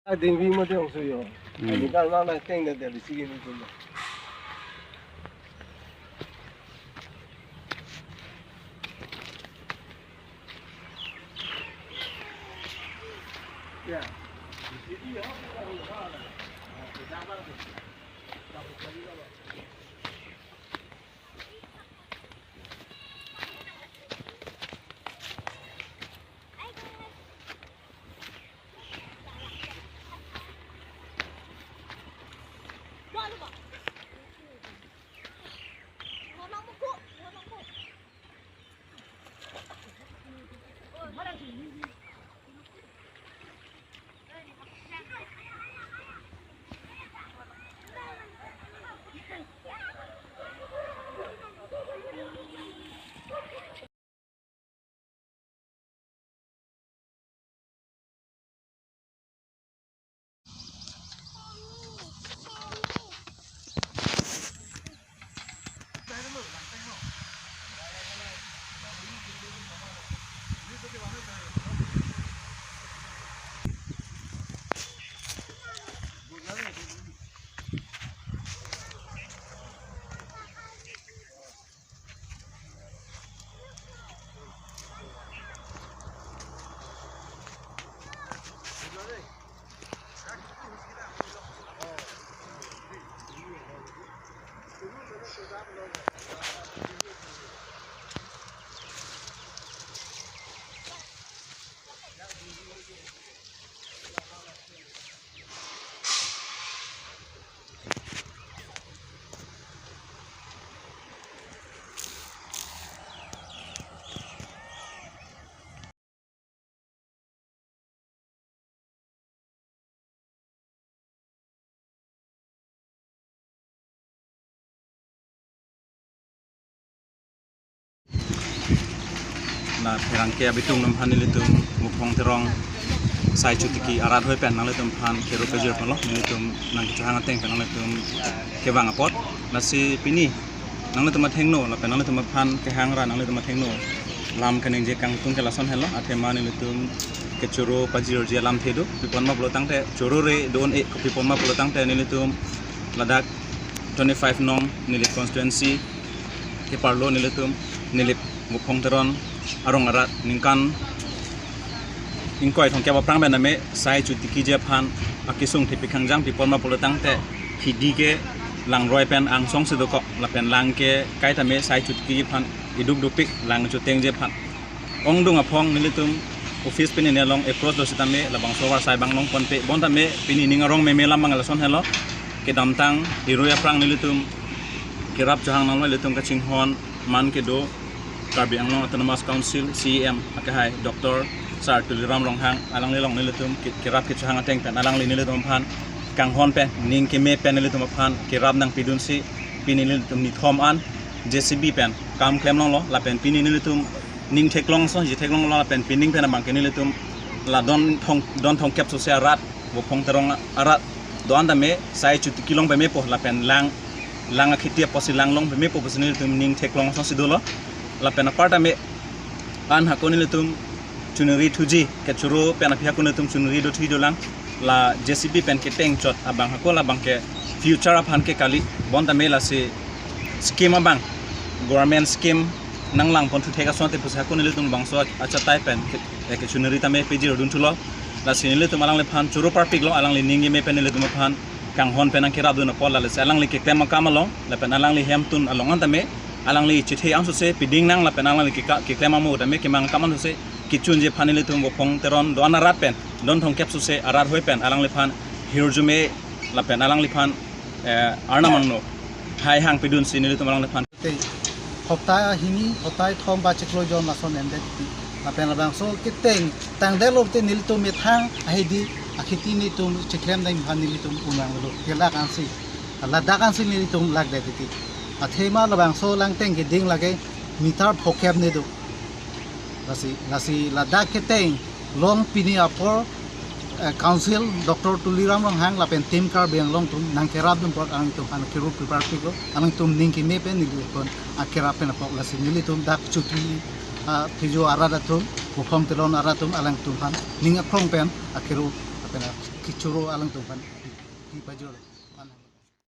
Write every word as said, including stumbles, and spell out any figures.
Ading vi mate ongso yo. Hmm. Ading kan lang nang teng na dali sige ni tun. Ya. La pherangke abitung atum aphan nelitum Muphong Terong sai chotiki arat hoi pen nanglitum aphan kero pejir pon lo, nelitum nangkechehang ateng pen nanglitum kevang apot. Lasi pini nanglitum athengno lapen nanglitum aphan kehang ra nanglitum athengno lam kaningje kangtung ke lason helo, athema nelitum kechoro pajirji alamthe do, pi pon ma pulo tangte choro re don e, pi pon ma pulo tangte nelitum ladak twenty-five nong Nilip constituency keparlo nelitum Nilip Muphong Terong arong arat ningkan ingkoi thomkep aphrang pen tame sai chotikiji aphan akesung thepik hangjang, pi pon ma pulo tangte hidi ke langroi pen angsong si dokok lapen lang ke kaitame sai chotikiji aphan iduk dopik, lang chotengji aphan. Ongdung aphong nelitum office pen ne along approach do sitame labangso war sai bang long ponpe, bon tame pini ning arong meme lam abang lason helo. Kedamtang hirui aphrang nelitum kerap chehang nanglo, ilitum kachinghon man kedo Karbi Anglong Autonomous Council C E M akehai Doctor Sir Tuliram Ronghang, alangli along nelitum ke-, kerap kechehang ateng pen alangli nelitum aphan kanghon pen, ning keme pen nelitum aphan kerap nangpidunsi pini nelitum nithom an J C B pen kam klem longlo, lapen pini nelitum ning theklong ason ji theklonglo, lapen pining pen abang ke nelitum la don thong, don thomkep sose arat Muphong Terong arat do-an tame sai chotiki long pemepo lapen lang, lang akheti apotsi lang long pemepo pusi nelitum ning theklong asonsi dolo. Lapen apar tame an hako nelitum chunri thuji, kechoro pen aphi hako nelitum chunri do thuji dolang, la J C B pen keteng chot abang hako labang ke future aphan ke kali, bon tame lasi scheme abang, government scheme nanglang pon thu thek asonte pusi hako nelitum bangso achatai pen ke, eh, kechunri tame pejir dun thulo. Lasi nelitum alangliphan choro parpiklo, alangli ning keme pen nelitum aphan kanghon pen nangkerap dun apot, lasi alangli keklem akam along lapen alangli hemtun along an tame alangli chethe angsose piding nang lapen alangli keka-, keklem amo tame kemang akam angsose kechunji aphan nelitum Muphong Terong do-an arat pen don thomkep sose arat hoi pen alangliphan hirjume lapen alangliphan, eh, arnam angno hai hang pidunsi nelitum alangliphan. Te, hopta hini, hopta thom ba chiklo jon lason endet ti. Lapen labangso keteng tangdetlo te nelitum methang ahidi akheti nelitum chiklem dam aphan nelitum unang lo. Ke ladak ansi, ladak ansi nelitum lakdet ti. Athema labangso langteng keding lake meter phokep ne do. Lasi, lasi ladak keteng along pini apor, eh, Council Doctor Tuliram Ronghang lapen Team Karbi Anglong atum nangkerap dun apot alangtum aphan kero prepare piklo, alangtum ning keme pen nelitum akerap pen apot, lasi nelitum dak chotiki, ah, phijo arat atum, Muphong Terong arat atum alangtum aphan ning akrong pen akero pen Choro alangtum aphan pi pajor.